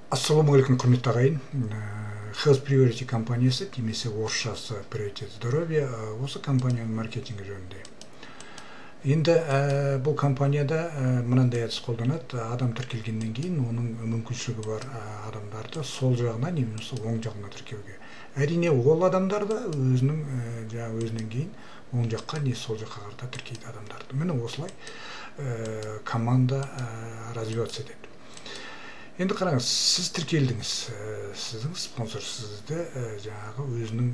Ассалаумағалейкум, құрметті ағайын! Health Priority компаниясы немесе орысшасы «Приоритет здоровья», осы компанияның маркетингі жөнінде. Енді бұл компанияда мынандай әдіс қолданады: адам тіркелгеннен кейін оның мүмкіншілігі бар адамдарды сол жағына не болмаса оң жағына тіркеуге. Әрине, ол адамдар да өзінің жаңағы өзінен кейін оң жаққа не сол жаққа қарата тіркейді адамдарды. Міне, осылай команда развиваться етеді. Енді қараңыз, сіз тіркелдіңіз, сіздің спонсор сізді жаңағы өзінің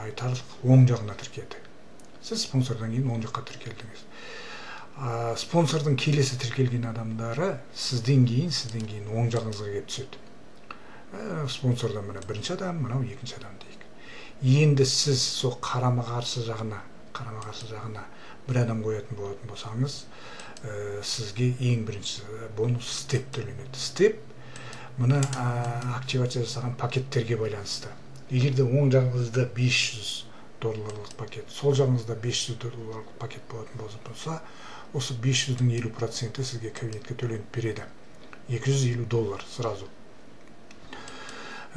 айтарлық оң жағына тіркеді. Сіз спонсордан кейін оң жаққа тіркелдіңіз. Спонсордың келесі тіркелген адамдары сізден кейін оң жағыңызға келіп түседі. Спонсордан мына бірінші адам, мынау екінші адам дейік. Енді сіз сол қарама қарсы жағына бір адам қоятын болатын болсаңыз, сізге ең бірінші бонус степ төленеді. Степ мына активация жасаған пакеттерге байланысты. Егер де оң жағыңызда 500 долларлық пакет, сол жағыңызда 500 долларлық пакет болатын болса, осы 500-дің 50%-і сізге кабинетке төленіп береді, 250 доллар сразу.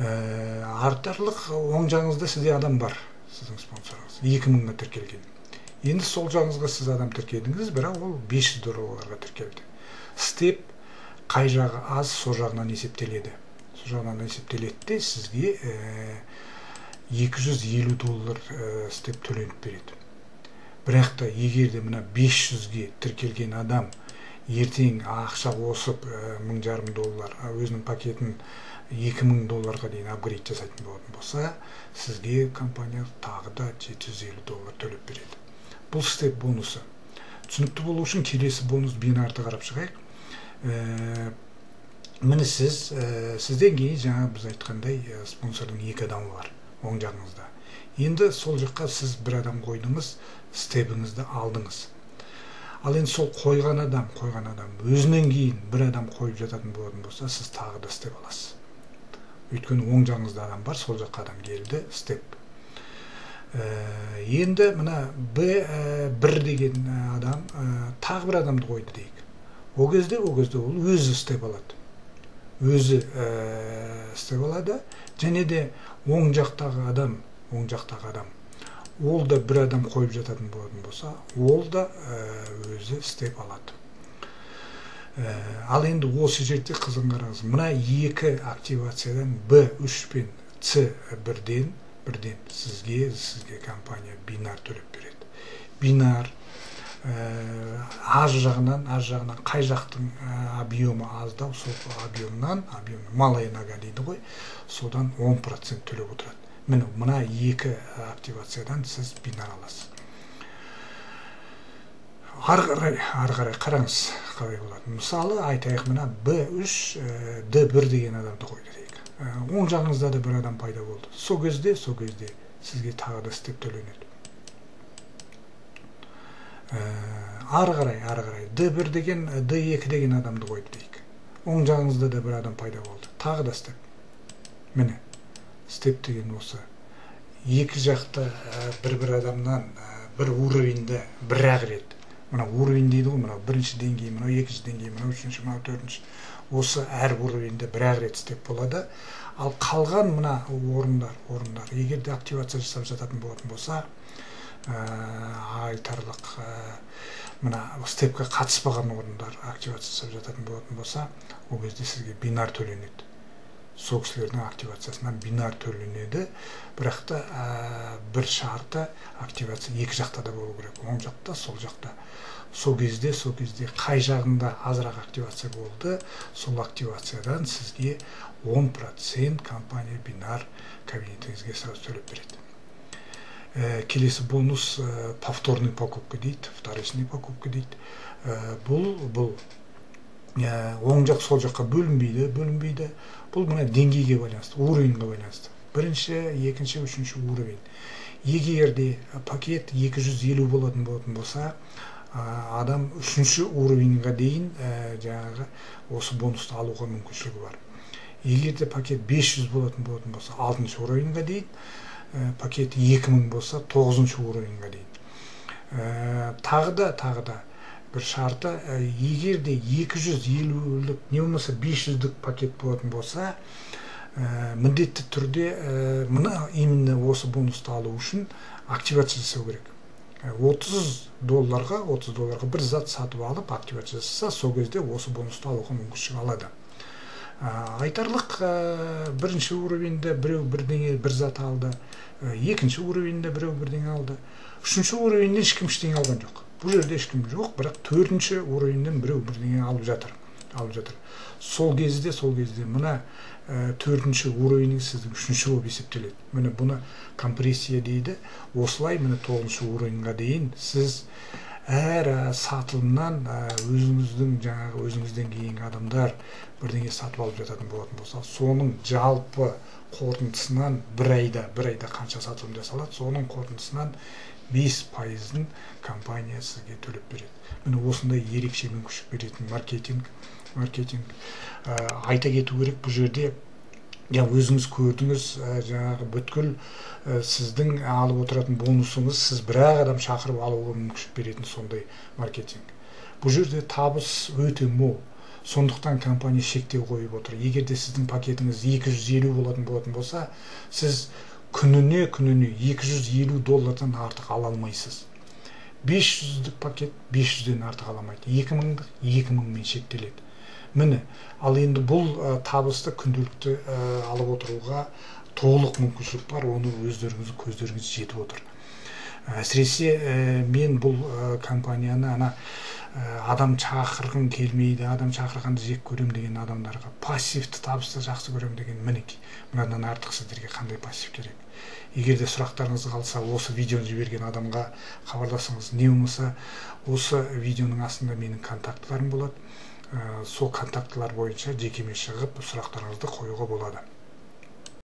Артарлық оң жағыңызда сізде адам бар, сіздің спонсорыңыз 2000-ға тіркелген. Енді сол жағыңызға сіз адам тіркедіңіз, бірақ ол 500 долларға тіркелді. Степ қай жағы аз, сол жағынан есептеледі. Сол жағынан есептеледі де, сізге 250 доллар степ төленіп береді. Бірақ та егер де мына 500-ге тіркелген адам ертең ақша қосып, 1500 доллар, өзінің пакетін 2000 долларға дейін апгрейд жасайтын болатын болса, сізге компания тағы да 750 доллар төлеп береді. Бұл степ бонусы. Түсінікті болу үшін келесі бонус бинарды қарап шығайық. Міне, сіз сізден кейін жаңа біз айтқандай спонсордың екі адамы бар оң жағыңызда. Енді сол жаққа сіз бір адам қойдыңыз, стебіңізді алдыңыз. Ал енді сол қойған адам өзінен кейін бір адам қойып жататын болатын болса, сіз тағы да степ аласыз, өйткені оң жағыңызда адам бар, сол жаққа адам келді, степ. Енді мына Б бір деген адам тағы бір адамды қойды дейік. Ол кезде ол өзі степ алады, өзі степ алады. Және де оң жақтағы адам ол да бір адам қойып жататын болатын болса, ол да өзі степ алады. Ал енді осы жерде қызығын қараңыз: мына екі активациядан, Б үш пен С бірден сізге компания бинар төлеп береді. Бинар аз жағынан, қай жақтың объемы аздау, сол объемнан, объем малая нога дейді ғой, содан 10% төлеп отырады. Міне, мына екі активациядан сіз бинар аласыз. Ары қарай қараңыз, қалай болады. Мысалы, айтайық, мына Б үш Д бір деген адамды қойды дейік. Оң жағыңызда да бір адам пайда болды. Сол кезде сізге тағы да степ төленеді. Ары қарай Д бір деген, Д екі деген адамды қойды дейік. Оң жағыңызда да бір адам пайда болды, тағы да степ. Міне, степ деген осы. Екі жақта бір бір адамнан бір уровеньде бір ақ рет. Мына уровень дейді ғой, мынау бірінші деңгей, мынау екінші деңгей, мынау үшінші, мынау төртінші. Осы әр уровеньде бір ақ рет степ болады. Ал қалған мына орындар егер де активация жасап жататын болатын болса, айтарлық мына степке қатыспаған орындар активация жасап жататын болатын болса, ол кезде сізге бинар төленеді. Сол кісілердің активациясынан бинар төленеді. Бірақ та бір шарты: активация екі жақта да болу керек, оң жақта, сол жақта. Сол кезде қай жағында азырақ активация болды, сол активациядан сізге 10% компания бинар кабинетіңізге сразу төлеп береді. Келесі бонус повторный покупка дейді, вторичный покупка дейді. Бұл оң жақ, сол жаққа бөлінбейді. Бұл мына деңгейге байланысты, уровеньге байланысты: бірінші, екінші, үшінші уровень. Егер де пакет 250 болатын болса, адам үшінші уровеньға дейін жаңағы осы бонусты алуға мүмкіншілігі бар. Егер де пакет 500 болатын болса, алтыншы уровеньға дейін, пакет 2000 болса, тоғызыншы уровеньға дейін. Тағы да Бір шарты, егер де 250-лік не болмаса 500-лік пакет болатын болса, міндетті түрде мына именно осы бонусты алу үшін активация жасау керек. 30 долларға бір зат сатып алып активация жасаса, сол кезде осы бонусты алуға мүмкіншілік алады. Айтарлық, бірінші уровеньде біреу бірдеңе бір зат алды, екінші уровеньде біреу бірдеңе алды, үшінші уровеньнен ешкім ештеңе алған жоқ. Бұл жерде ешкім жоқ, бірақ төртінші уровеньнен біреу бірдеңе алып жатыр, алып жатыр. Сол кезде мына төртінші уровень сіздің үшінші болып есептеледі. Міне, бұны компрессия дейді. Осылай, міне, тоғызыншы уровеньға дейін сіз әр сатылымнан өзіңіздің жаңағы өзіңізден кейінгі адамдар бірдеңе сатып алып жататын болатын болса, соның жалпы қорытындысынан бір айда қанша сатылым жасалады, соның қорытындысынан 5%-ын компания сізге төлеп береді. Міне, осындай ерекше мүмкіншілік беретін маркетинг. Айта кету керек, бұл жерде я өзіңіз көрдіңіз, жаңағы бүткіл сіздің алып отыратын бонусыңыз сіз бір-ақ адам шақырып алуға мүмкіншілік беретін сондай маркетинг. Бұл жерде табыс өте мол, сондықтан компания шектеу қойып отыр. Егер де сіздің пакетіңіз 250 болатын болса, сіз күніне 250 доллардан артық ала алмайсыз. 500-дік пакет 500-ден артық ала алмайды, 2000-дық 2000-мен шектеледі. Міне, ал енді бұл табысты күнделікті алып отыруға толық мүмкіншілік бар, оны өздеріңіздің көздеріңіз жетіп отыр. Әсіресе мен бұл компанияны ана адам шақырғым келмейді, адам шақырғанды жек көрем деген адамдарға, пассивті табысты жақсы көрем деген, мінекей, мынадан артық сіздерге қандай пассив керек? Егер де сұрақтарыңыз қалса, осы видеоны жіберген адамға хабарласыңыз, не болмаса осы видеоның астында менің контактыларым болады, сол контактылар бойынша жекеме шығып, сұрақтарыңызды қоюға болады.